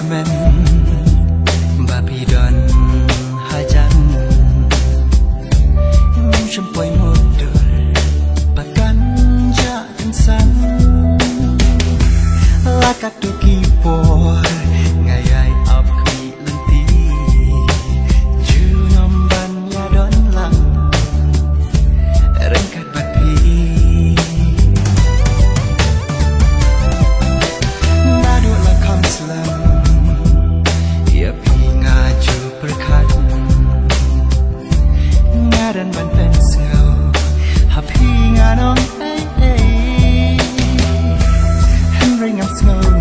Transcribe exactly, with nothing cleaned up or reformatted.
Men ba phi don hajan, ngam shym poi mutdur ba kan jah kynsan. La katto ki por nga ïai ap khmih lynti, junom ban ïa don lang ryngkat bad phi. Naduh la kham slem ïa phi nga ju pyrkhat, nga don ban pynsngew ha phi, ngan ong ei ei. Hynrei ngam sngew